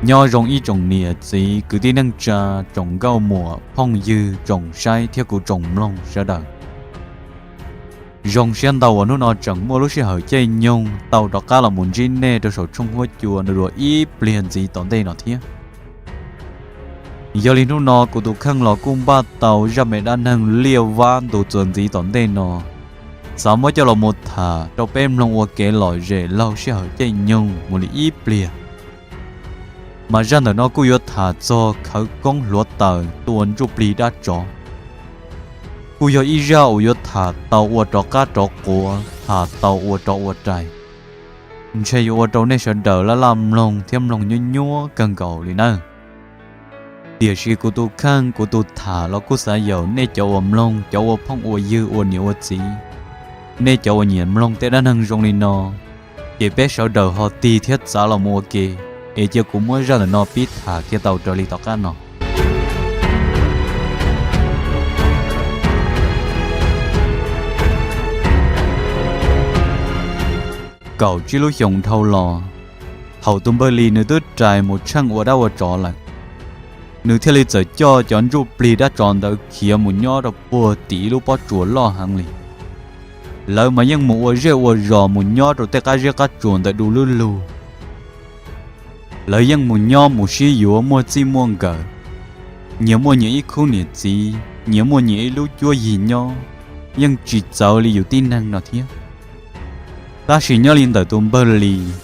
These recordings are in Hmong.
Nyob zoo ib tsoom niam txiv kwv tij neej tsa, tsoom nkauj muam phooj ywg, tsoom saib thiab kuv tsoom mloog sawv daws. Zoo siab ntau uas hnub no tseem muaj lub sij hawm caij nyoog tau rov qab los mus ntsib nej rau saum tshooj huab cua no dua ib pliag ntxiv tom ntej no thiab. Yog li hnub no kuv tus kheej los kuj npaj tau zaj me dab neeg liaj vab ntu txuas ntxiv tom ntej no, xav muab coj los mus tham rau peb mloog ua kev lom zem laug sij hawm caij nyoog mus li ib pliag. Mas zaj ntawm no kuj yuav tham txog khawv koob hluav taws tua ntsuj plig dab tsov. Kuj yog ib zaj uas yuav tham tau ua rov qab rov quav, tham tau ua rov ua rais. Ntshe yuav ua rau nej sawv daws laj laj mloog thiab mloog nyuab nyuab kawg nkaus li nawb. Tiam sis kuv tus kheej kuv tus tham los kuj xav yaum nej cov uas mloog, cov ua phooj ua ywg, ua niam ua txiv, nej cov uas nyiam mloog tej dab neeg zoo li no, ces peb sawv daws ho tig thiab txav los mus ua ke, es cia kuv muab zaj ntawm no pib tham kiag tau raws li tom qab no. Kaum tsib lub xyoos dhau los, thaum tus npawg Lis nws twb rais mus tsheej ua dab ua tsov lawm, nws thiaj li txawm coj cov ntsuj plig dab tsov ntawd khiav mus nyob rau puag tim ib lub pob tsuas loj heev li. Lawv mas yeej mus ua zej ua zos mus nyob rau tej qab zeb qab tsuas ntawd du lug lug. Lawv yeej mus nyob mus sib yuav muaj txij muaj nkawm, nyias muaj nyias ib khub niam txiv, nyias muaj nyias ib lub cuab yig nyob, yeej tsis txawv li yus tib neeg no thiab. Tab sis nyob li ntawm tus npawg Lis,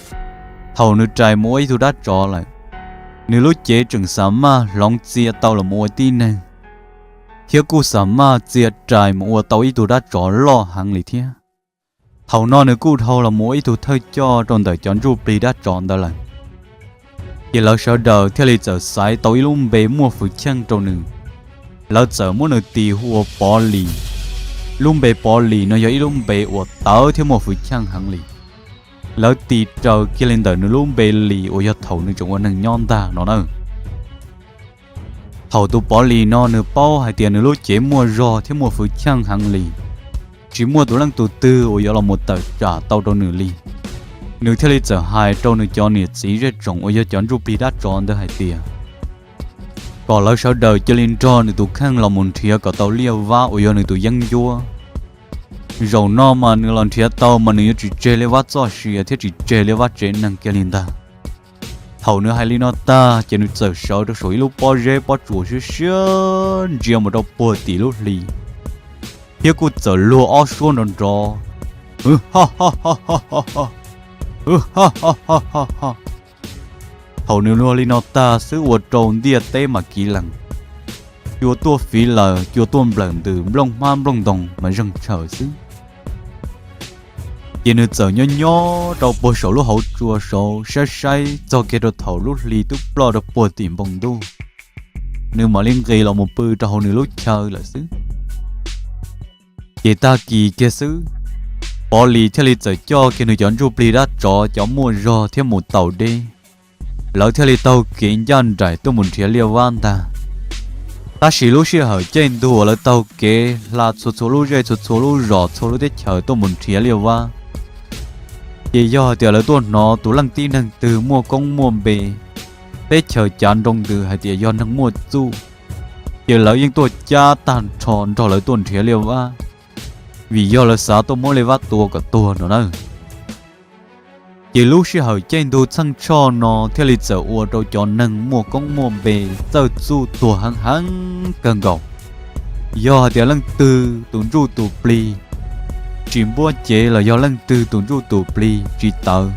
thaum nws rais mus ua ib tug dab tsov lawm, nws lub cev tseem xav maj hloov txia tau los mus ua tib neeg, thiab kuj xav maj txia rais mus ua tau ib tug dab tsov loj heev li thiab. Thaum no nws kuj dhau los mus ua ib tug thawj coj rau ntawm cov ntsuj plig dab tsov ntawd lawm. Ces lawv sawv daws thiaj li txawm xaiv tau ib lub npe muaj fwv cheej rau nws. Lawv txawm muab nws tis hu ua Pov Lis. Lub npe Pov Lis no yog ib lub npe uas tawv thiab muaj fwv cheej heev li. Lawv tis raws kiag li ntawm nws lub npe Lis uas yog thaum nws tseem ua neeg nyob ntag no na. Thaum tus Pov Lis no nws paub hais tias nws lub cev muaj zog thiab muaj fwv cheej heev li, tsis muaj tus leej tus twg uas yuav los mus tawm tsam tau rau nws li, nws thiaj li txawm hais rau nws cov niam txiv zej tsoom uas yog cov ntsuj plig dab tsov ntawd hais tias kom lawv sawv daws cia li nrog nws tus kheej los mus nrhiav kom tau liaj vab uas yog nws tus yeeb ncuab. Zaum no mas nws los nrhiav tau mas nws yuav tsis tseg liaj vab txoj sia thiab tsis tseg liaj vab tsev neeg kiag li ntag. Thaum nws hais li no tag ces nws txawm sawv rau saum ib lub pob zeb pob tsuas siab siab ntsia mus rau puag tim lub hli, thiab kuj txawm luag ob suab nrov nrov, hwv ha ha ha ha ha ha, hwv ha ha ha ha ha. Thaum nws luag li no tag xwb ua rau ntiaj teb mas kiv lees, cua tuaj fiv laws, cua tuaj nplawm ntws, nplooj hmab nplooj ntoos mas zeeg tshaws xwb. Ces nws txawm nyob nyob rau puag saum lub hauv tsua saud saib saib txog kiag rau thaum lub hli twb ploj rau puag tim npoo ntuj, nws mam li nqis los mus pw rau hauv nws lub chaw lawm xwb. Ces tag kis kiag xwb, Pov Lis thiaj li txawm coj kiag nws cov ntsuj plig dab tsov cov muaj zog thiab mus taus deb. Lawv thiaj li taug kev ncaj nraim tuaj mus nrhiav liaj vab ntag. Tab sis lub sij hawm caij ntuj uas lawv taug kev hla txhua txhua lub zej txhua txhua lub zos txhua lub teb chaws tuaj mus nrhiav liaj vab, ces yog hais tias lawv tuaj hnov tus leej tib neeg twg muaj koob muaj npe, teb chaws cav nroo ntws hais tias yog neeg muaj txuj, ces lawv yeej tuaj cab tag nrho nrog lawv tuaj nrhiav liaj vab, vim yog lawv xav tuaj muab liaj vab tua kom tuag no na. Ces lub sij hawm caij ntuj txheej tshoj no thiaj li txawm ua rau cov neeg muaj koob muaj npe txawj txuj tuag heev heev kawg nkaus. Yog hais tias leej twg tus ntsuj tus plig tsis npuab cev los yog leej twg tus ntsuj tus plig tsis tawv,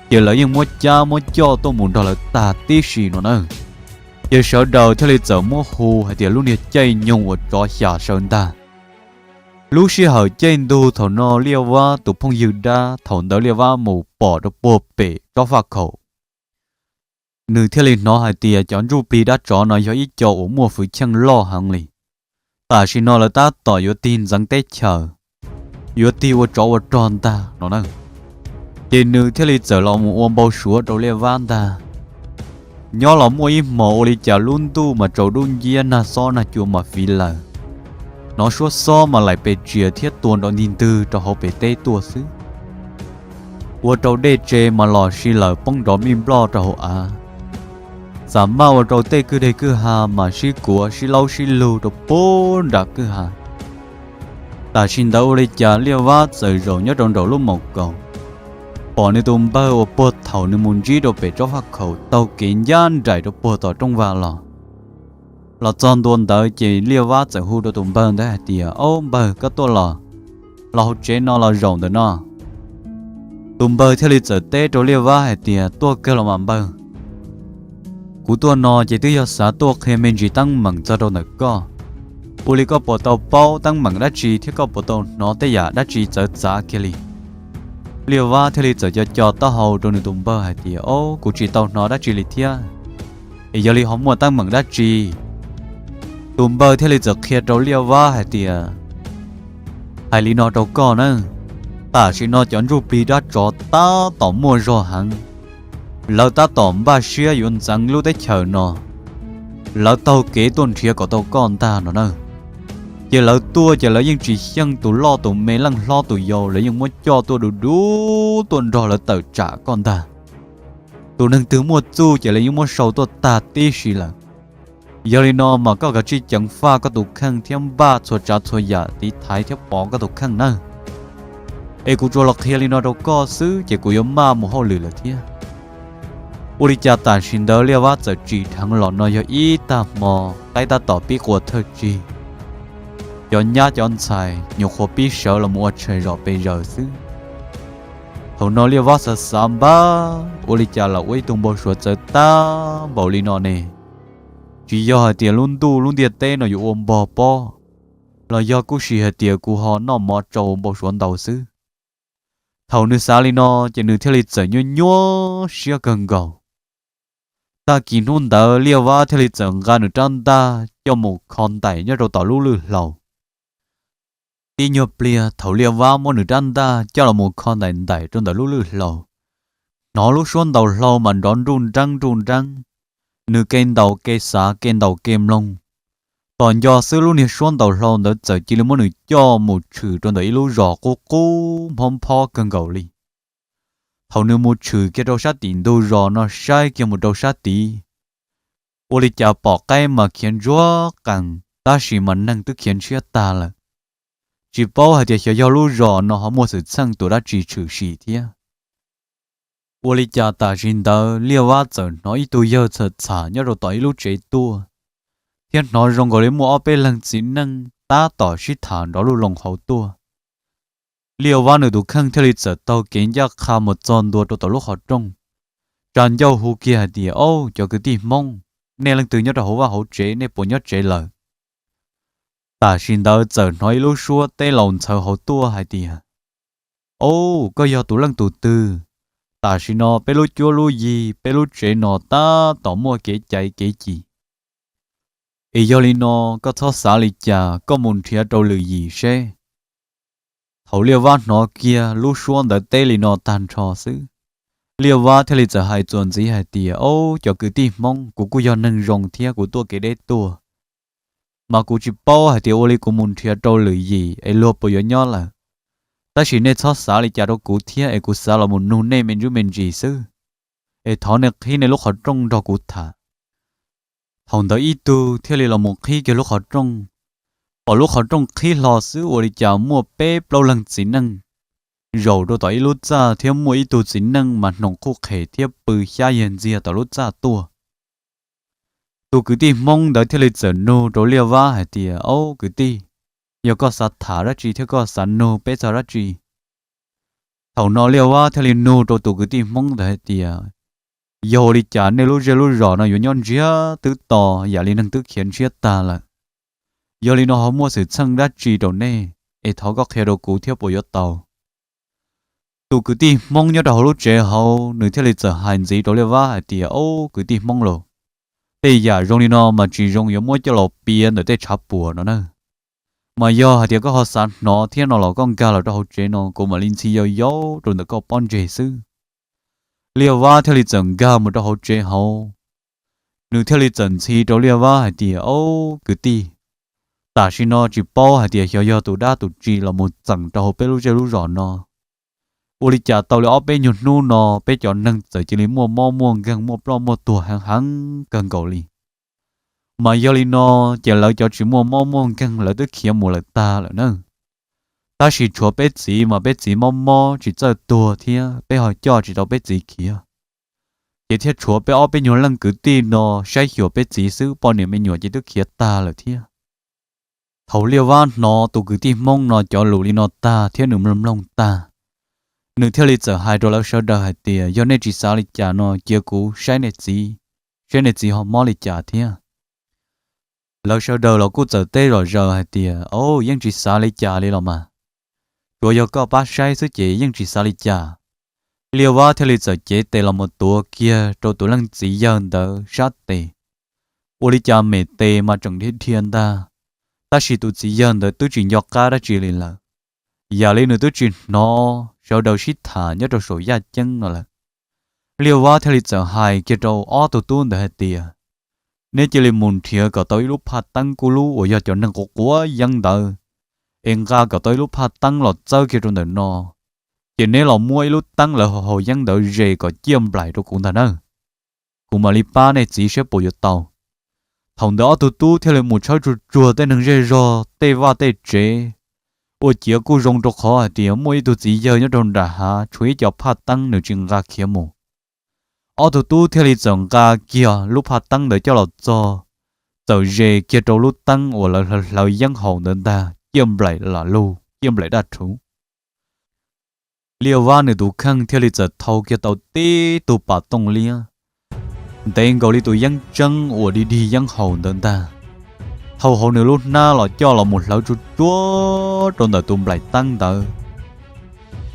ces lawv yeej muab cab muab coj tuaj mus nrog lawv tag tib si no na. Ces sawv daws thiaj li txawm muab hu hais tias lub niag caij nyoog uas tsov xya sawv ntag. Lub sij hawm caij ntuj thaum no liaj vab tus phooj ywg dab thaum ntawd liaj vab mus pom rau puag pem tsob faj khaum, nws thiaj li hnov hais tias cov ntsuj plig dab tsov no yog ib co uas muaj fwv cheej loj heev li. Tam sim no lawv tab tom yuav tig ntxeev teb chaws, yuav tig ua tsov ua rog ntag no na. Ces nws thiaj li txawm los mus ua npau suav rau liaj vab ntag. Nyob los muaj ib hmos ua li cas lub ntuj mas tsaus dub nciab, nag xob nag cua mas fiv laws, hnov suab xob mas laim pes tsias thiab tua nrov ntig ntwg rau hauv pes teb tuaj xwb. Ua rau dej tse mas los si lawm poob nrov mij nploj rau hauv av. Txawm maj ua rau tej kwj deg kwj ha mas sib kuav sib laub sib lug rau puag nram kwj ha. Tam sim ntawd ua li cas Liaj Vab txawm zaum nyob rau nraum lub maus kaus, pom nws tus npawg uas puag thaum nws mus ntsib rau pem tsob faj khaum taug kev ncaj nraim rau puag tom rooj vag los. Los txog ntua ntawd ces Liaj Vab txawm hu rau tus npawg ntawd hais tias, Aub npawg, koj tuaj los? Los hauv tsev no los zaum ntawm no. Tus npawg thiaj li txawm teb rau Liaj Vab hais tias, Tuaj kawg los mas npawg. Kuv tuaj no ces twb yog xav tuaj qhia me ntsis teeb meem txog rau ntawm koj. Ua li koj puas tau paub teeb meem dab tsi thiab koj puas tau hnov tej yam dab tsi txawv txav kiag li? Liaj Vab thiaj li txawm co co taub hau rau nws tus npawg hais tias, Aub, kuv tsis tau hnov dab tsi li thiab. Es yog li ho muaj teeb meem dab tsi? Tus npawg thiaj li txawm qhia rau Liaj Vab hais tias, Hais li no rau koj na, tam sim no cov ntsuj plig dab tsov tab tom muaj zog heev. Lawv tab tom npaj siab yuav ntxeev lub teb chaws no. Lawv taug kev tuaj nrhiav kom tau koj ntag no na. Ces lawv tuaj ces lawv yeej tsis xyeej tus loj tus me, leej hlob tus yau, lawv yeej muab coj tuaj du du tuaj nrog lawv tawm tsam koj ntag. Tus neeg twg muaj txuj ces lawv yeej muab sau tuaj tag tib si lawm. Yog li no mas koj kav tsij ceev faj koj tus kheej thiab npaj txhua tsav txhua yam tiv thaiv thiab pov koj tus kheej nawb. Es kuv tsuas los qhia li no rau koj xwb ces kuv yuav maj mus hauj lwm lawm thiab. Ua li cas tam sim ntawd Liaj Vab txawm tsim dheev los no yog ib tag hmo, qaib tab tom pib qua thawj tsig. Cov nyab cov ntxhais nyuam qhuav pib sawv los mus ua tshais zom pes zaws xwb. Thaum no Liaj Vab xav xav npab, ua li cas los ua ib tug npau suav txawv tag npaum li no ne? Tsis yog hais tias lub ntuj lub ntiaj teb no yuav ua npog pob los yog kuj sim hais tias kuv ho noj mov tsau npau suav ntau xwb. Thaum nws xav li no ces nws thiaj li txawm nyuaj nyuaj siab kawg nkaus. Tag kis hnub ntawd Liaj Vab thiaj li txawm nqa nws rab ntaj coj mus kho ntais nyob rau tom lub lwj hlau. Tib nyuag pliag thaum Liaj Vab muab nws rab ntaj coj los mus kho ntais ntais rau ntawm lub lwj hlau, hnov lub suab ntaus hlau mas nrov nruj nreeb nruj nreeb, nws ke ntaus ke xav ke ntaus ke mloog. Tos nco xwb lub niag suab ntaus hlau ntawd txawm cia li muab nws coj mus tshwm rau ntawm ib lub zos qub qub nphob nphob kawg nkaus li. Thaum nws mus tshwm kiag rau sab tim ntug zos no saib kiag mus rau sab tid, ua li cas pom qaib mas khiav ntsuag qees tab sis mas neeg twb khiav ntshiab tag lawm. Tsis paub hais tias xyov yog lub zos no ho muaj xwm txheej tus dab tsi tshwm sim thiab. Ua li cas tam sim ntawd Liaj Vab txawm hnov ib tug yawg txhawm txham nyob rau tom ib lub tsev tuaj, thiab hnov zoo nkaus li muaj ob peb leeg txiv neej tab tom sib tham nrov luj loo hauv tuaj. Liaj Vab nws tus kheej thiaj li txawm taug kev ncaj qha mus txog ntua rau tom lub qhov rooj, tsa ncauj hu kiag hais tias, Au, cov kwv tij Hmoob, nej leej twg nyob rau hauv vaj hauv tsev, nej puas nyob tsev lawm? Tam sim ntawd txawm hnov ib lub suab teb laus ntxhawv hauv tuaj hais tias, Au, koj yog tus leej tus twg? Tam sim no peb lub cuab lub yig, peb lub tsev no tab tom muaj kev caiv kev cim. Es yog li no, koj txhob xav li cas, koj mus nrhiav rau lwm yim seb. Thaum Liaj Vab hnov kiag lub suab ntawd teb li no tag nrho xwb, Liaj Vab thiaj li txawm hais txuas ntxiv hais tias, Au, cov kwv tij Hmoob, kuv kuj yog neeg zoo thiab kuv tuaj kev deb tuaj, mas kuv tsis paub hais tias ua li kuv mus nrhiav rau lwm yim es luag puas yuav nyob lawm. Tab sis nej txhob xav li cas rau kuv thiab es kuv xav los mus nug nej me ntsuj me ntsis xwb. Es thov nej qhib nej lub qhov rooj nrog kuv tham. Thaum ntawd ib tug thiaj li los mus qhib kiag lub qhov rooj. Pom lub qhov rooj qhib hlo xwb ua li cas muaj peb plaub leeg txiv neej zaum rau tom ib lub txaj thiab muaj ib tug txiv neej mas hnoos qhuj qhem thiab pw xyab yag ntxiag tom lub txaj tuaj. Tus kwv tij Hmoob ntawd thiaj li txawm nug rau Liaj Vab hais tias, Au kwv tij, yog koj xav tham dab tsi thiab koj xav nug peb txog dab tsi? Thaum no Liaj Vab thiaj li nug rau tus kwv tij Hmoob ntawd hais tias, Yog ua li cas nej lub zej lub zos no yuav nyob ntsiag twb to yam li neeg twb khiav ntshiab tag lawm? Yog li no ho muaj xwm txheej dab tsi rau nej, es thov koj qhia rau kuv thiab puas yuav tau? Tus kwv tij Hmoob nyob rau hauv lub tsev hauv nws thiaj li txawm hais ntxiv rau Liaj Vab hais tias, Au kwv tij Hmoob los, tej yam zoo li no mas tsis zoo yuav muab coj los piav ntawm tej tshav puam no na. Mas yog hais tias koj ho xav hnov thiab no los koj nkag los rau hauv tsev no kuv mam li ntxhi yau yau rau ntawm koj pob ntseg xwb. Liaj Vab thiaj li txawm nkag mus rau hauv tsev hauv. Nws thiaj li txawm ntxhi rau Liaj Vab hais tias, Au kwv tij, tam sim no tsis paub hais tias xyov yog tus dab tus tsi los mus txeem rau hauv peb lub zej lub zos no. Ua li cas tau li ob peb nyuag hnub no peb cov neeg txawm cia li muaj mob muaj nkeeg, muaj ploj muaj tuag heev heev kawg nkaus li. Mas yog li no ces lawv cov tsis muaj mob muaj nkeeg lawv twb khiav mus lawm tag lawm na. Tab sis tshuav peb txiv mas peb txiv mob mob tsis txawj tuag thiab peb ho coj tsis tau peb txiv khiav, ces thiaj tshuav peb ob peb nyuag leej kwv tij no saib xyuas peb txiv xwb, poj niam me nyuam ces twb khiav tag lawm thiab. Thaum Liaj Vab hnov tus kwv tij Hmoob no cov lus li no tag thiab nws mloog mloog tag, nws thiaj li txawm hais rau lawv sawv daws hais tias, Yog nej tsis xav li cas no cia kuv saib nej txiv, saib nej txiv ho mob li cas thiab. Lawv sawv daws los kuj txawm teb zom zaws hais tias, Au, yeej tsis xav li cas li los mas. Tsuas yog koj pab saib xwb ces yeej tsis xav li cas. Liaj Vab thiaj li txawm cev tes los mus tuav kiag rau tus leej txiv yawg ntawd sab tes. Ua li cas mem tes mas tseem dhia dhia ntag, tab sis tus txiv yawg ntawd twb tsis nco qab dab tsi li lawm. Yam li nws twb tsis hnov sawv daws sib tham nyob rau saum yaj ceeb no lawm. Liaj Vab thiaj li txawm hais kiag rau ob tug tub ntawd hais tias, Neb cia li mus nrhiav kom tau ib lub phaj teeb kub lub uas yog cov neeg quav quav yeeb ntawd, es nqa kom tau ib lub phaj teeb los txawb kiag rau ntawm no, ces neb los muab ib lub teeb lawv haus haus yeeb ntawd ze kom ciaj nplaim rau kuv ntag nawb. Kuv mam li pab nej txiv saib puas yuav tau. Thaum ntawd ob tug tub thiaj li mus tshawb tsuag tsuag tej neeg zej zog tej vaj tej tsev, ua ciav kuj zoo rau qhov hais tias muaj ib tug txiv yawg nyob rau nram hav tshuav ib co phaj teeb nws tsis nqa khiav mus. Ob tug tub thiaj li txawm nqa kiag lub phaj teeb ntawd coj los txog, txawm ze kiag rau lub teeb uas lawv hlawv hlawv yeeb haus ntawd ntag, ciaj nplaim lam lug, ciaj nplaim daj rhuv. Liaj Vab nws tus kheej thiaj li txawm thau kiag tau tib tug pas tooj liab ntev nkaus li tus yeeb tseeb uas dig dig yeeb haus ntawd ntag, thau hauv nws lub hnab los coj los mus hlawv tsuag tsuag rau ntawm tus nplaim teeb ntawd.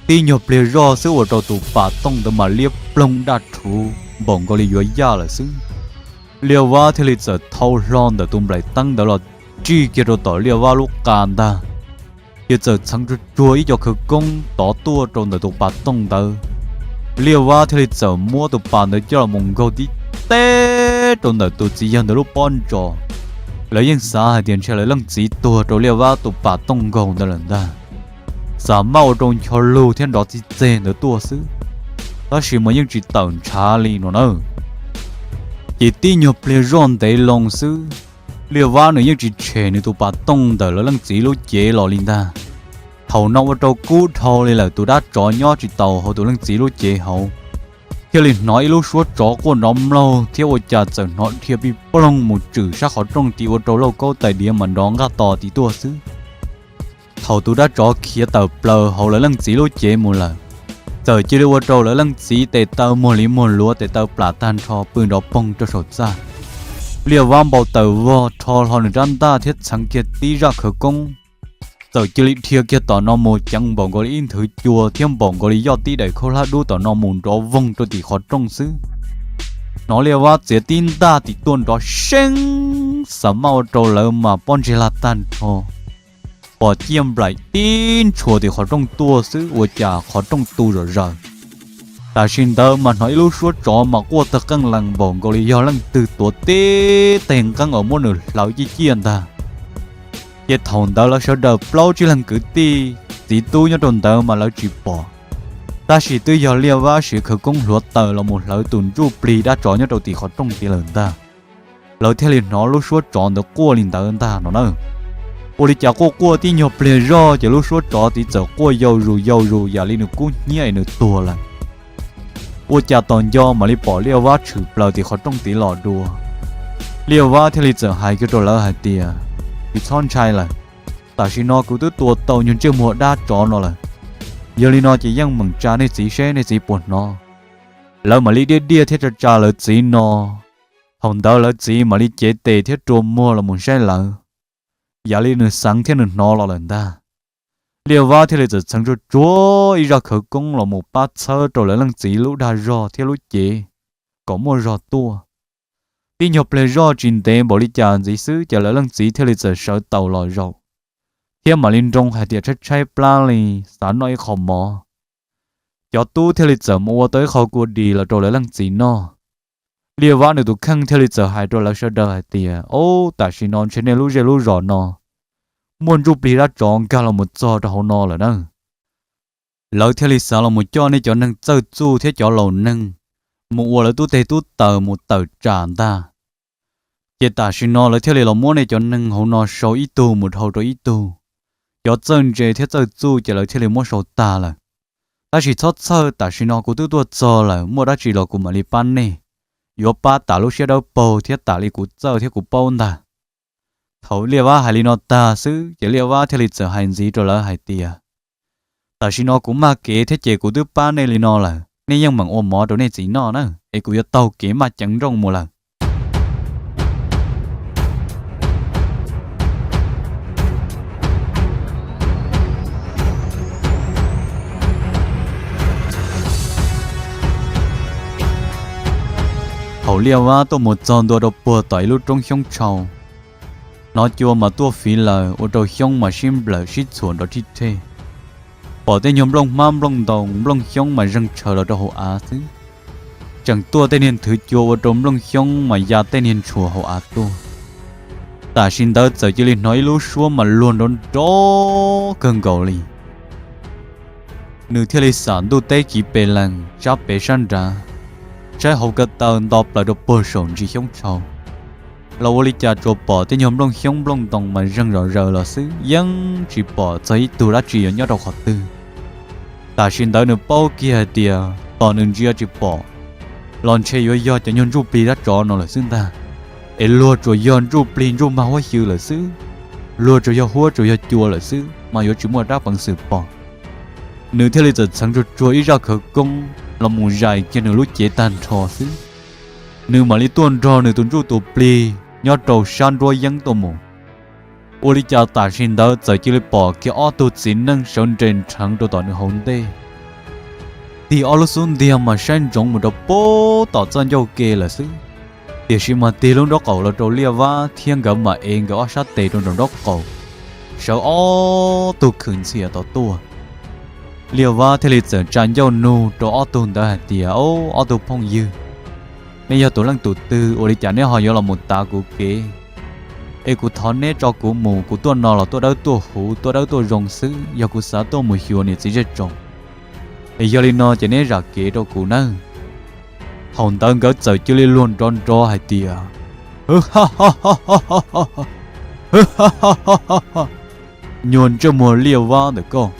Tib nyuag pliag zoj xwb ua rau tus pas tooj ntawd mas liab ploog daj rhuv npaum nkaus li yuav yaj lawm xwb. Liaj Vab thiaj li txawm thau hlo ntawm tus nplaim teeb ntawd los tsij kiag rau tom Liaj Vab lub qa ntag, ces txawm txheev tsuag tsuag ib co khawv koob tov tuaj rau ntawm tus pas tooj ntawd. Liaj Vab thiaj li txawm muab tus pas ntawd coj los mus nkaug tib teb rau ntawm tus txiv yawg ntawd lub pob ntsos. Lawv yeej xav hais tias ntshe lawv leej txiv tuag rau Liaj Vab tus pas tooj nkaug ntawd lawm ntag, xav maj ua rau ncho lug thiab nrov txi txeg ntawd tuaj xwb, tab sis mas yeej tsis tawm ntshav li no na. Ces tib nyuag pliag zoj ntev loo xwb, Liaj Vab nws yeej tsis tshem nws tus pas tooj ntawm lawv leej txiv lub cev los li ntag. Thaum no ua rau kub dhau li lawm, tus dab tsov nyob tsis taus hauv tus leej txiv lub cev hauv, thiaj li hnov ib lub suab tsov quaj nrov mlaug thiab ua cas txawm hnov dhia pij ploog mus tswm sab qhov rooj tid ua rau lauj kaub tais diav mas nrov nqaj to tid tuaj xwb. Thaum tus dab tsov khiav tawm plaws hauv lawv leej txiv lub cev mus lawm, txawm cia li ua rau lawv leej txiv tes taw muag li muag luav, tes taw plam tag nrho pw nrov poog rau saum txaj. Liaj Vab npau taws vog rho hlo nws rab ntaj thiab txheev kiag tib zaj khawv koob, txawm cia li dhia kiag tom no mus ceev npaum nkaus li ib nthwv cua thiab npaum nkaus li yoj tib daim khaub hlab dub tom no mus nrov voog rau tim qhov rooj xwb. Hnov Liaj Vab txiav tib ntaj tim tuaj nrov seeb, xav maj ua rau lawv mas pob ntseg lag tag nrho, pom ciaj nplaim tib ntshua tim qhov rooj tuaj xwb ua cas qhov rooj tu zom zaws. Tam sim ntawd mas hnov ib lub suab tsov mas quaj tawg qeej lees npaum nkaus li yog leej twg tuav tib teg nqeeb uas muab nws hlawv ciaj ciaj ntag. Ces thaum ntawd lawv sawv daws plaub tsib leeg kwv tij txiv tub nyob rau ntawd mas lawv tsis pom, tab sis twb yog Liaj Vab siv khawv koob hluav taws los mus hlawv tus ntsuj plig dab tsov nyob rau tim qhov rooj tid lawm ntag. Lawv thiaj li hnov lub suab tsov ntawd quaj li ntawd ntag no na. Ua li cas quaj quaj tib nyuag pliag zoj ces lub suab tsov tid txawm quaj yau zus yau zus yam li nws kub hnyiab es nws tuag lawm. Ua cas tos nco mam li pom Liaj Vab tshwm plaws tim qhov rooj tid los dua. Liaj Vab thiaj li txawm hais kiag rau lawv hais tias, Tsis txhob ntshai lawm, tam sim no kuv twb tua tau nyuag ntsej muag dab tsov no lawm. Yog li no ces yeej meem tsa nej txiv seb nej txiv puas hnov. Lawv mam li diaj diaj thiab tsa tsa lawv txiv no. Thaum ntawd lawv txiv mam li cev tes thiab rua muag los mus saib lawv, yam li nws xeev thiab nws hnov los lawm ntag. Liaj Vab thiaj li txawm txheev tsuag tsuag ib zaj khawv koob los mus pab txhawb rau lawv leej txiv lub dag zog thiab lub cev kom muaj zog tuaj. Tib nyuag pliag zoj tsis ntev npaum li cas ntxiv xwb ces lawv leej txiv thiaj li txawm sawv taus los zaum, thiab mam li nroo hais tias tshaib tshaib plab li, xav noj ib qho mov. Cov tub thiaj li txawm mus ua tau ib qho kua dis los rau lawv leej txiv noj. Liaj Vab nws tus kheej thiaj li txawm hais rau lawv sawv daws hais tias, Ob, tam sim no ntshe nej lub zej lub zos no muaj ntsuj plig dab tsov nkag los mus txog rau hauv no lawm na. Lawv thiaj li xav los mus coj nej cov neeg txawj txuj thiab cov laus neeg mus ua lawv tub teg tub taws mus tawm tsam ntag. Ces tam sim no lawv thiaj li los muab nej cov neeg hauv no sau ib tug mus dhau rau ib tug. Cov txawj ntse thiab txawj txuj ces lawv thiaj li muab sau tag lawm. Tab sis txhob txhawj, tam sim no kuv twb tuaj txog lawm, muaj dab tsi los kuv mam li pab nej, yuav pab tas lub siab dawb paug thiab tas li kuv txawj thiab kuv paub ntag. Thaum Liaj Vab hais li no tag xwb ces Liaj Vab thiaj li txawm hais ntxiv rau lawv hais tias, tam sim no kuv maj kev thiab ces kuv twb pab nej li no lawm, nej yeej meem ua mov rau nej txiv noj na, es kuv yuav taug kev maj ceev nrooj mus lawm. Thaum Liaj Vab tuaj mus txog ntua rau puag tom ib lub roob xyoob tshau, hnov cua mas tuaj fiv lawm ua rau xyoob mas sib nplawm sib txhuam nrov thij thej. Pom tej nyuag nplooj hmab nplooj ntoos nplooj xyoob mas zeeg tshaws los rau hauv av xwb. Tseem tuaj tej niag nthwv cua ua rau nplooj xyoob mas ya tej niag ntshua hauv av tuaj. Tam sim ntawd txawm cia li hnov ib lub suab mas luag nrov nrov kawg nkaus li. Nws thiaj li xam ntuj teb kiv pes lees sab pem sab nrad, saib hauv ko taw nto plaws rau puag saum ntsis xyoob tshau. Los ua li cas tsuas pom tej nyuag nplooj xyoob nplooj ntoos mas zeeg zom zaws los xwb, yeej tsis pom txog ib tug dab tsi yuav nyob rau qhov twg. Tam sim ntawd nws paub kiag hais tias tos nws ntsia tsis pom los ntshe yuav yog cov nyuag ntsuj plig dab tsov no lawm xwb ntag. Es luag tsuas yog ntsuj plig ntsuj mag huab xyw lawm xwb, luag tsuas yog huab tsuas yog cua lawm xwb mas yuav tsis muaj dab peev xwm pom. Nws thiaj li txawm txheev tsuag tsuag ib zaj khawv koob los mus zais kiag nws lub cev tag nrho xwb. Nws mam li tuaj nrog nws tus ntsuj tus plig nyob rau sab nruab yeeb tuaj mus. Ua li cas tam sim ntawd txawm cia li pom kiag ob tug txiv neej sawv nres nrheev rau tom nws hauv ntej. Tig ob lub xub ntiag mas saib ntsoov mus rau puag tom txoj ncauj ke lawm xwb, tiam sis mas tig lub nraub qaum los rau Liaj Vab thiab nkawd mam ev nkawd ob sab tes rau nraum nraub qaum, sawv ob tug khwv ntxhias tom tuaj. Liaj Vab thiaj li txawm tsa ncauj nug rau ob tug ntawd hais tias, Au, ob tug phooj ywg, nej yog tus leej tus twg, ua li cas neb ho yuav los mus tav kuv kev? Es kuv thov neb tso kuv mus, kuv tuaj no los tuaj dawb tuaj huv, tuaj dawb tuaj zoo xwb, yog kuv xav tuaj mus xyuas niam txiv zej tsoom. Es yog li no ces neb zam kev rau kuv nawb. Thaum ntawd nkawd txawm cia li luag nrov nrov hais tias, Nyuag ntsej muag Liaj Vab ntawm koj,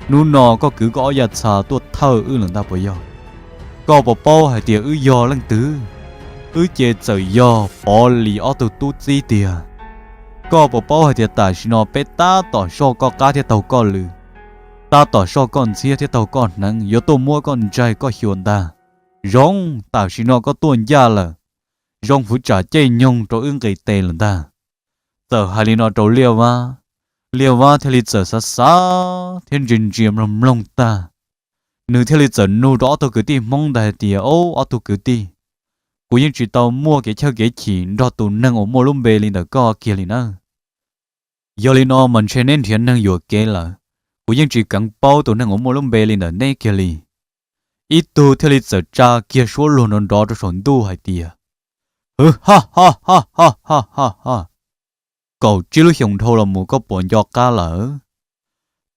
hnub no koj kwv koj ob yaj txha tuaj thawj wb lawm ntag puas yog? Koj puas paub hais tias wb yog leej twg? Wb ces txawm yog Pov Lis ob tug tub txib tiag. Koj puas paub hais tias tam sim no peb tab tom soj koj qab thiab taug koj lw, tab tom soj koj ntxhiab thiab taug koj hneev, yuav tuaj muab koj ntsaig koj xyuas ntag. Zoo, tam sim no koj tuaj ncaj lawm, zoo hwv tsam caij nyoog rau wb nqis tes lawm ntag. Txawm hais li no rau Liaj Vab, Liaj Vab thiaj li txawm xav xav thiab ntsia ntsia mloog mloog tag, nws thiaj li txawm nug rau ob tug kwv tij Hmoob ntawd hais tias, Au, ob tug kwv tij, kuv yeej tsis tau muaj kev chawj kev chim nrog tus neeg uas muaj lub npe li ntawm koj kiag li nawb. Yog li no mas ntshe neb nrhiav neeg yuam kev lawm, kuv yeej tsis keev paub tus neeg uas muaj lub npe li ntawm neb kiag li. Ib tug thiaj li txawm tsa kiag suab luag nrov nrov rau saum ntuj hais tias, Hwv ha ha ha ha ha ha ha, kaum tsib lub xyoos dhau los mus koj puas nco qab lawm?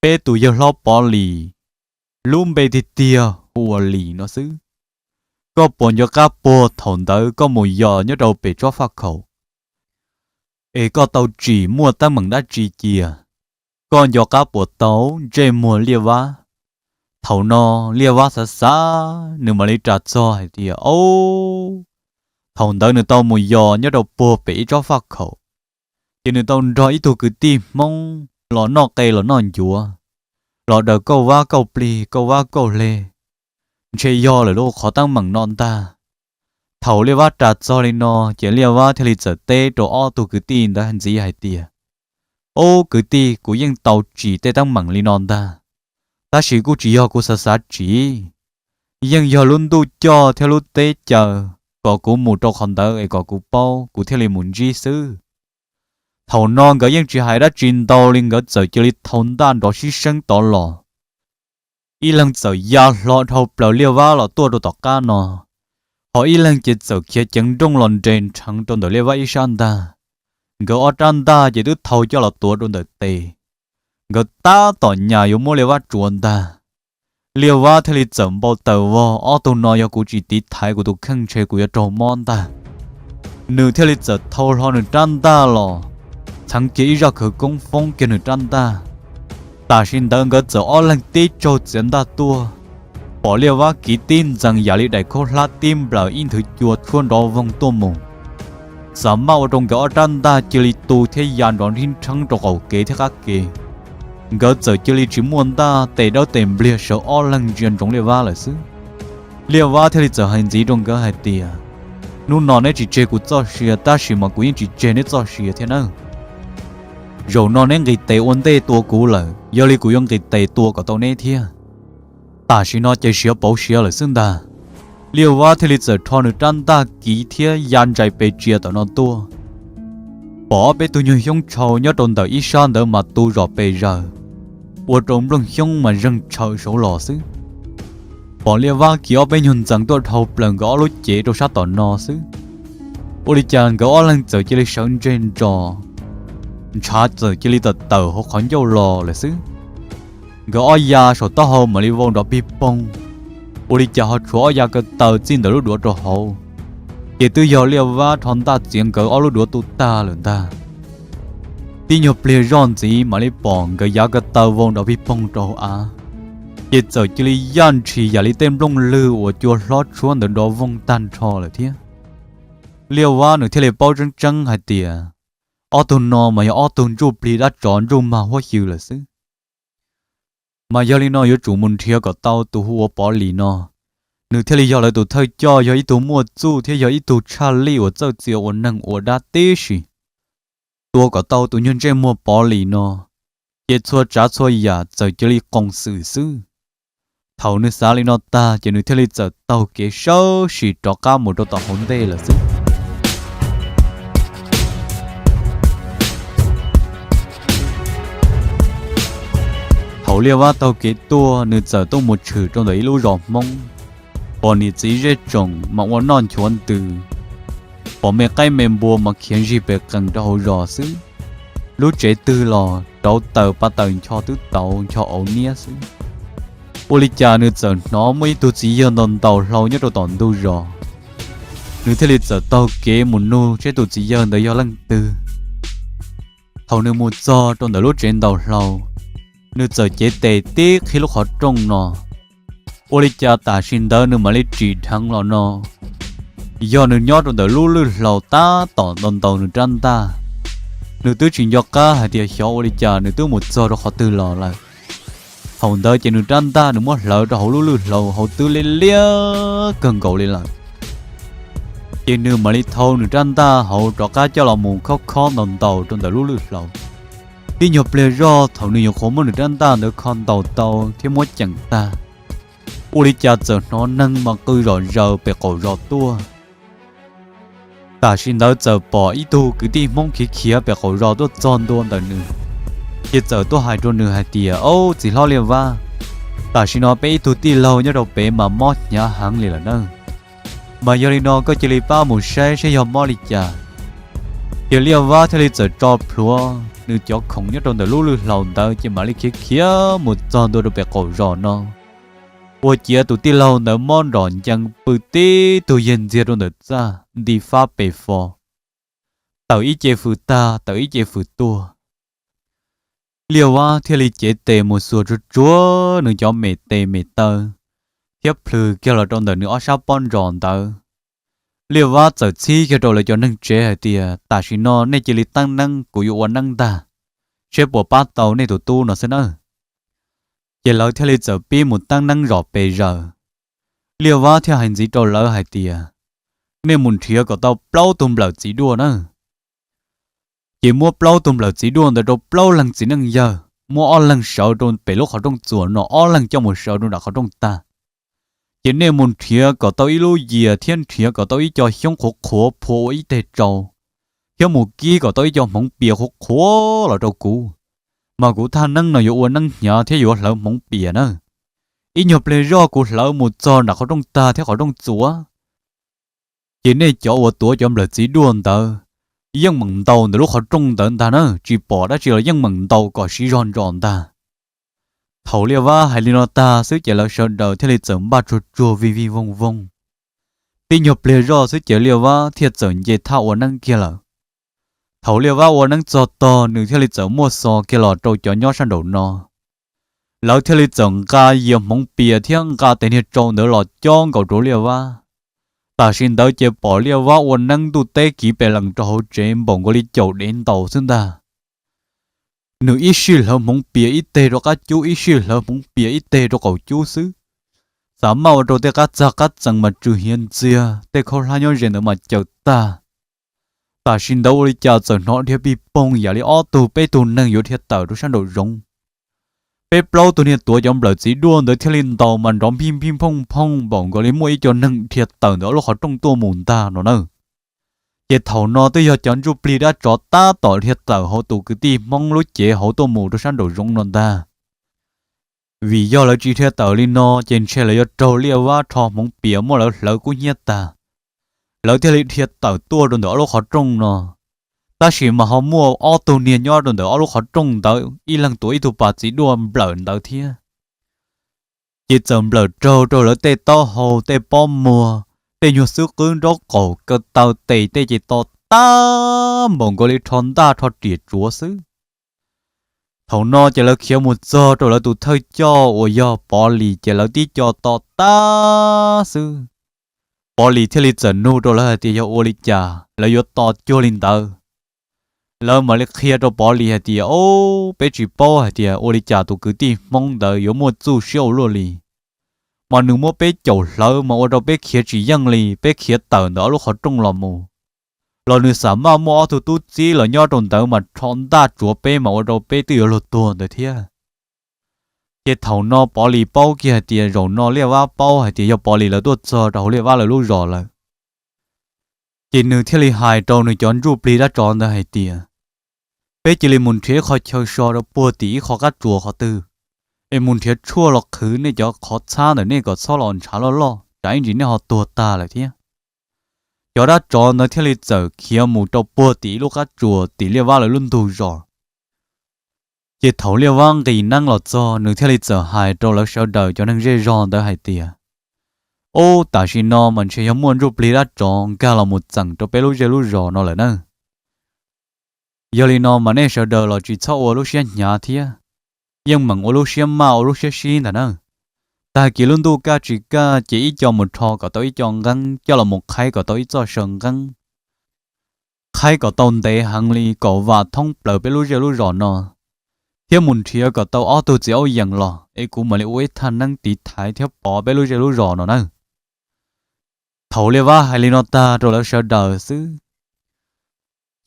Peb tus yawg hlob Pov Lis, lub npe tiag tiag hu ua Lis no xwb. Koj puas nco qab puag thaum ntawd koj mus yos nyob rau pem tsob faj khaum, es koj tau tsim muaj teeb meem dab tsi cia? Koj nco qab puas tau, ntsej muag Liaj Vab? Thaum no Liaj Vab xav xav, nws mam li ras txog hais tias, Au, thaum ntawd nws tau mus yos nyob rau puag pem ib tsob faj khaum, ces nws tau nrog ib tug kwv tij Hmoob los noj qe los noj ncuav, los daws kauj vab kauj plig kauj vab kauj hle, ntshe yog lawm lauj qhov teeb meem no ntag. Thaum Liaj Vab ras txog li no ces Liaj Vab thiaj li txawm teb rau ob tug kwv tij ntawd ntxiv hais tias, Ob kwv tij, kuv yeej tau tsim tej teeb meem li no ntag, tab sis kuj tsis yog kuv xav xav tsim, yeej yog lub ntuj coj thiab lub teb caw kom kuv mus rau qhov ntawd es kom kuv paub kuv thiaj li mus ntsib xwb. Thaum no nkawd yeej tsis hais dab tsi ntau li, nkawd txawm cia li thau ntaj nrov sib seeb tod los. Ib leeg txawm ya hlo dhau plaws Liaj Vab los tuaj rau tom qab no, ho ib leeg ces txawm khiav ceev nrooj los nres nrheev rau ntawm Liaj Vab ib sab ntag. Nkawd ob rab ntaj ces twb thau coj los tuav rau ntawm tes, nkawd tab tom nyas yuav muab Liaj Vab tsuav ntag. Liaj Vab thiaj li txawm npau taws vog, ob tug no yog kuv tsis tiv thaiv kuv tus kheej ntshe kuv yuav raug mob ntag. Nws thiaj li txawm thau hlo nws rab ntaj los, txheev kiag ib zaj khawv koob foob kiag nws rab ntaj. Tam sim ntawd nkawd txawm ob leeg tib tsaug txiav ntaj tuaj, pom Liaj Vab kiv tib ntxees yam li daim khaub hlab tib nplawm ib nthwv cua tshuab nrov voog tuaj mus. Xav maj ua rau nkawd ob rab ntaj cia li tu thiab ya nrov nrhib nrheeb rau qaum kev thiab qab kev. Nkawd txawm cia li tsis muaj ntaj, tes dawb tes npliag sawv ob leeg ntsia ntsoov Liaj Vab lawm xwb. Liaj Vab thiaj li txawm hais ntxiv rau nkawd hais tias, hnub no neb tsis tseg kuv txoj sia tab sis mas kuv yeej tsis tseg neb txoj sia thiab nawb. Zaum no neb nqis tes ua ntej tua kuv lawm, yog li kuv yuav nqis tes tua kom tau neb thiab. Tam sim no ces siav pauv siav lawm xwb ntag. Liaj Vab thiaj li txawm rho nws rab ntaj kiv thiab ya ntsais pes tsia tom no tuaj. Pom ob peb tug nyuag xyoob tshau nyob rau ntawm ib sab ntawd mas tu zom pes zaws, ua rau nplooj xyoob mas zeeg tshaw saud los xwb. Pom Liaj Vab kiv ob peb nyuag ntxees tuaj dhau plaws nkawd ob lub cev rau sab tom no xwb, ua li cas nkawd ob leeg txawm cia li sawv ntseg nrog, ntshav txawm cia li tawm tawm hauv qhov ncauj los lawm xwb. Nkawd ob ya saum taub hau mam li vau nrov pig poog, ua li cas ho tshuav ob ya ko taw txij ntawm lub duav rau hauv, ces twb yog Liaj Vab rho ntaj txiav nkawd ob lub duav tu tag lawm ntag. Tib nyuag pliag zoj ntxiv mam li pom nkawd yav ko taw vau nrov pig poog rau hauv av, ces txawm cia li yaj ntshis yam li tej nplooj lwg uas cua hlob tshuab ntawd nrov voog tag nrho lawm thiab. Liaj Vab nws thiaj li paub tseeb tseeb hais tias ob tug no mas yog ob tug ntsuj plig dab tsov ntsuj mag huab xyw lawm xwb. Mas yog li no yuav tsum mus nrhiav kom tau tus hu ua Pov Lis no, nws thiaj li yog lawv tus thawj coj, yog ib tug muaj txuj thiab yog ib tug tshaj lij uas txawj txia ua neeg ua dab tib si. Tua kom tau tus nyuag ntsej muag Pov Lis no, ces txhua tsav txhua yam txawm cia li qoos xwm xwb. Thaum nws xav li no tag ces nws thiaj li txawm taug kev sawv sim rov qab mus rau tom hauv ntej lawm xwb. Thaum Liaj Vab taug kev tuaj, nws txawm tuaj mus tshwm rau ntawm ib lub zos Hmoob, pom niam txiv zej tsoom mas ua noj nchuav ntws, pom me qaib me npua mas khiav ntsig pes qees rau hauv zos xwb. Lub tsev twg los rauv taws pa taws ncho twb tauv ncho auv niab xwb. Ua li cas nws txawm hnov muaj ib tug txiv yawg ntaus ntaus hlau nyob rau tom ntug zos. Nws thiaj li txawm taug kev mus nug seb tus txiv yawg ntawd yog leej twg. Thaum nws mus txog rau ntawm lub tsev ntaus hlau, nws txawm cev tes tib qhib lub qhov rooj no. Ua li cas tam sim ntawd nws mam li tsim dheev los no, yog nws nyob rau ntawm lub lwj hlau tab tom ntaus ntaus nws rab ntaj. Nws twb tsis nco qab hais tias xyov ua li cas nws twb mus txog rau qhov twg los lawm. Thaum ntawd ces nws rab ntaj nws muab hlawv rau hauv lub lwj hlau hauv twb liab liab kawg nkaus li lawm. Ces nws mam li thau nws rab ntaj hauv rov qab coj los mus khob khob ntaus ntaus rau ntawm lub lwj hlau. Tib nyuag pliag zoj thaum nws yuav qhuav muab nws rab ntaj ntawd kho ntaus tau thiab muab ceem tag, ua li cas txawm hnov neeg mas qw zom zaws pem qaum zos tuaj. Tam sim ntawd txawm pom ib tug kwv tij Hmoob khiav khiav pem qaum zos tuaj txog ntua ntawm nws, ces txawm tuaj hais rau nws hais tias, Au, txiv hlob Liaj Vab, tam sim no peb ib tug tij laug nyob rau pem mas mob hnyav heev li lawm na. Mas yog li no koj cia li pab mus saib saib yog mob li cas. Ces Liaj Vab thiaj li txawm tso plhuav nws cov khoom nyob rau ntawm lub lwj hlau ntawd ces mam li khiav khiav mus txog ntua rau pem qaum zos no. Ua ciav tus tij laug ntawd mob nrom ncees pw tib tug yag ntxiag rau ntawm txaj nti fab pes fo, tawm ib ce fws tag tawm ib ce fws tuaj. Liaj Vab thiaj li cev tes mus xuas tsuag tsuag nws cov me tes me taw, thiab plhws kiag los rau ntawm nws ob sab pob ntsos ntawd. Liaj Vab txawm txhib kiag rau lawv cov neeg tsev hais tias, Tam sim no nej cia li teeb neeb, kuv yuav ua neeb ntag, seb puas pab tau nej tus tub no xwb nawb. Ces lawv thiaj li txawm pib mus teeb neeb zom pes zaws. Liaj Vab thiaj hais ntxiv rau lawv hais tias, Nej mus nrhiav kom tau plaub tug nplawm txiv duaj nawb. Ces muab plaub tug nplawm txiv duaj ntawd rau plaub leeg txiv neej yawg, muab ob leeg sawv rau pem lub qhov rooj txuas no, ob leeg coj mus sawv rau nram qhov rooj tag. Ces nej mus nrhiav kom tau ib lub yias thiab nrhiav kom tau ib co xyoob qhuav qhuav phua ua ib teg tsau, thiab mus kib kom tau ib co hmoov pias qhuav qhuav los rau kuv, mas kuv thaj neeb no yuav ua neeb hnyav thiab yuav hlawv hmoov pias na. Ib nyuag pliag zoj kuv hlawv mus txog nram qhov rooj tag thiab qhov rooj txuas, ces nej cov uas tuav cov nplawm txiv duaj ntawd yeej meem ntaus ntawm lub qhov rooj ntawd ntag na, tsis pom dab tsi los yeej meem ntaus kom siv zog ntsos ntag. Thaum Liaj Vab hais li no tag xwb ces lawv sawv daws thiaj li txawm npaj tsuag tsuag vij vij voog voog. Tib nyuag pliag zoj xwb ces Liaj Vab thiaj txawm nce thaj ua neeb kiag lawm. Thaum Liaj Vab ua neeb txog tog nws thiaj li txawm muaj xov kiag los rau cov nyob sab nraum no. Lawv thiaj li txawm nqa yias hmoov pias thiab nqa tes niag tsau ntawd los cob nkaus rau Liaj Vab. Tam sim ntawd ces pom Liaj Vab ua neeb ntuj teb kiv pes lees rau hauv tsev npaum nkaus li caum dev ntaus xwb ntag. Nws ib sij hlawv hmoov pias ib teg rau qab cub, ib sij hlawv hmoov pias ib teg rau qaum cub xwb. Xav maj ua rau tej qab txag qab txees mas tsw hiav ntxiag, tej khaub hlab nyob ze ntawd mas caws tag. Tam sim ntawd ua li cas txawm hnov dhia pij poog yam li ob tug peb tug neeg yuav dhia tawm rau sab nraum zoov. Peb plaub tug niag tuav cov nplawm txiv duaj ntawd thiaj li ntaus mas nrov npij npij phooj phooj npaum nkaus li muaj ib co neeg dhia tawm ntawm ob lub qhov rooj tuaj mus ntag no na. Ces thaum no twb yog cov ntsuj plig dab tsov tab tom dhia tawm hauv tus kwv tij Hmoob lub cev hauv tuaj mus rau sab nraum zoov no ntag. Vim yog lawv tsis dhia tawm li no ces ntshe lawv yuav raug Liaj Vab rho hmoov pias muab lawv hlawv kub hnyiab tag. Lawv thiaj li dhia tawm tuaj rau ntawm ob lub qhov rooj no. Tab sis mas ho muaj ob tug niag nyob rau ntawm ob lub qhov rooj ntawd ib leeg tuav ib tug pas txiv duaj nplawm ntawd thiab. Ces txawm nplawm raug rau lawv tej taub hau tej pob muag, tej nyuag xwb qwb nraub qaum kaw taw tes tej ces to tag npaum nkaus li rho ntaj rho riam tsuav xwb. Thaum no ces lawv khiav mus txog rau lawv tus thawj coj uas yog Pov Lis ces lawv tib co to tag xwb. Pov Lis thiaj li txawm nug rau lawv hais tias yog ua li cas lawv yuav to cuag li ntawd. Lawv mam li qhia rau Pov Lis hais tias, o, peb tsis paub hais tias ua li cas tus kwv tij Hmoob ntawd yuav muaj txuj siab ua luaj li. Mas nws muab peb caum hlawv mas ua rau peb khiav tsis yeej li, peb khiav tawm ntawm ob lub qhov rooj los mus. Los nws xam maj muaj ob tug tub txib los nyob rau ntawd mas rho ntaj tsuav peb mas ua rau peb twb yuav luag tuag ntawd thiab. Ces thaum no Pov Lis paub kiag hais tias zaum no Liaj Vab paub hais tias yog Pov Lis lawv tuaj txog rau hauv Liaj Vab lawv lub zos lawm. Ces nws thiaj li hais rau nws cov ntsuj plig dab tsov ntawd hais tias, peb cia li mus nrhiav ib qho chaw so rau puag tim ib qho qab tsuas qhov twg, es mus nrhiav tshuaj los qhwv nej cov qhov txhab ntawm nej kom txhob los ntshav loj loj, tsam ib ntsis nej ho tuag tag lawm thiab. Cov dab tsov ntawd thiaj li txawm khiav mus rau puag tim ib lub qab tsuas tim Liaj Vab lawv lub ntug zos. Ces thaum Liaj Vab nqis neeb los txog nws thiaj li txawm hais rau lawv sawv daws cov neeg zej zog ntawd hais tias, ub, tam sim no mas ntshe yog muaj ntsuj plig dab tsov nkag los mus txeem rau peb lub zej lub zos no lawm na. Yog li no mas nej sawv daws los tsis txhob ua lub siab hnyav thiab, yeej meem ua lub siab maj ua lub siab sib ntag na. Tag kis lub ntuj kaj tsis kaj ces ib co mus rho kom tau ib co nqeeb coj los mus qhaib kom tau ib txoj saw nqeeb, qhaib kom tau ntev heev li kom vam thoob plaws peb lub zej lub zos no, thiab mus nrhiav kom tau ob tug txiv aub yees los es kuv mam li ua ib thaj neeb tiv thaiv thiab pov peb lub zej lub zos no na. Thaum Liaj Vab hais li no tag rau lawv sawv daws xwb,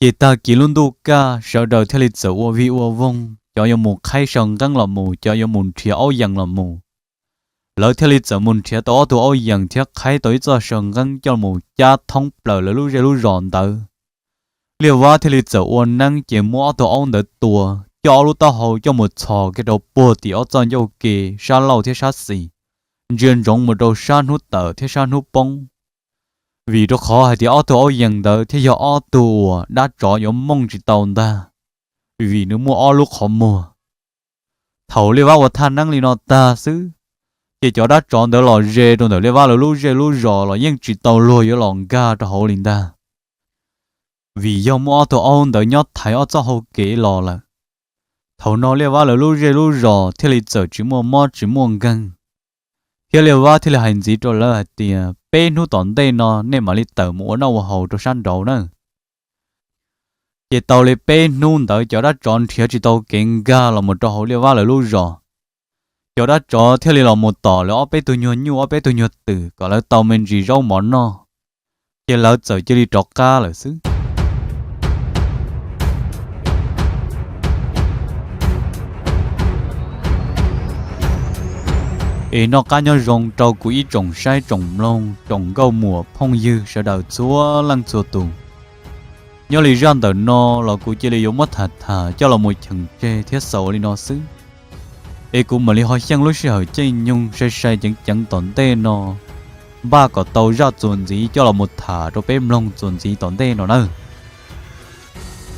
ces tag kis lub ntuj kaj sawv daws thiaj li txawm ua vij ua voog, cov yuav mus qhaib saw nqeeb los mus, cov yuav mus nrhiav aub yees los mus. Lawv thiaj li txawm mus nrhiav tau ob tug aub yees thiab qhaib tau ib txoj saw nqeeb coj mus cab thoob plaws lawv lub zej lub zos ntawd. Liaj Vab thiaj li txawm ua neeb ces muab ob tug aub ntawd tua, coj ob lub taub hau coj mus txhos kiag rau puag tim ob txoj ncauj ke sab laug thiab sab xis, ntsia ntsoov mus rau sab hnub tawm thiab sab hnub poob. Vim rau qhov hais tias ob tug aub yees ntawd thiaj yog ob tug uas dab tsov yuav mooj tsis tau ntag, vim nws muaj ob lub qhov muag. Thaum Liaj Vab ua thaj neeb li no tag xwb, ces cov dab tsov ntawd los ze rau ntawm Liaj Vab lawv lub zej lub zos los yeej tsis tau luag yuav los nkag rau hauv li ntag, vim yog muaj ob tug aub ntawd nyob thaiv ob txoj hau kev los lawm. Thaum no Liaj Vab lawv lub zej lub zos thiaj li txawm tsis muaj mob tsis muaj nkeeg, thiab Liaj Vab thiaj li hais ntxiv rau lawv hais tias peb hnub tom ntej no nej mam li tawm mus ua noj ua haus rau sab nraud na. Ces tau li peb hnub ntawd cov dab tsov nrhiav tsis tau kev nkag los mus rau hauv Liaj Vab lawv lub zos. Cov dab tsov thiaj li los mus tom lawv ob peb tug nyuag nyuj ob peb tug nyuag twm kom lawv tau me ntsis zaub mov noj, ces lawv txawm cia li rov qab lawm xwb. Es noj qab nyob zoo rau kuv ib tsoom saib tsoom mloog tsoom nkauj muam phooj ywg sawv daws txhua leej txhua tus. Nyob li zaj ntawm no los kuv cia li yuav muab tham tham coj los mus cheem tseg thiab xaus li no xwb. Es kuv mam li ho xyeej lub sij hawm caij nyoog sai sai ceev ceev tom ntej no, npaj kom tau zaj txuas ntxiv coj los mus tham rau peb mloog txuas ntxiv tom ntej no nawb.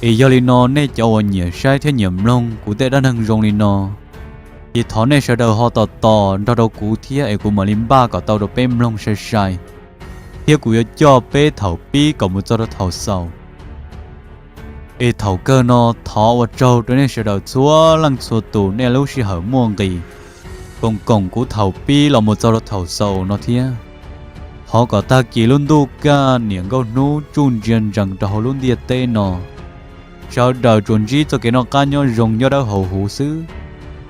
Es yog li no nej cov uas nyiam saib thiab nyiam mloog kuv tej dab neeg zoo li no, Ces thov nej sawv daws ho tos tos nrog rau kuv thiab es kuv mam li npaj kom tau rau peb mloog sai sai, thiab kuv yuav coj peb thaum pib kom mus txog rau thaum xaus. Es thaum kawg no thov ua tsaug rau nej sawv daws txhua leej txhua tus nej lub sij hawm muaj nqis koom koom kuv thaum pib los mus txog rau thaum xaus no thiab. Thov kom tag kis lub ntuj kaj niam nkauj hnub tsuj ntsia ntsees rau hauv lub ntiaj teb no, sawv daws tsuas ntsib txoj kev noj qab nyob zoo nyob dawb hauv huv xwb,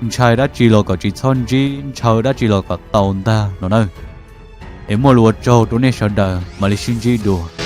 ntshai dab tsi los kom tsis txhob ntsib, ntshaw dab tsi los kom tau ntag no nawb. Es muaj lus ua tsaug rau nej sawv daws, mam li sib ntsib dua.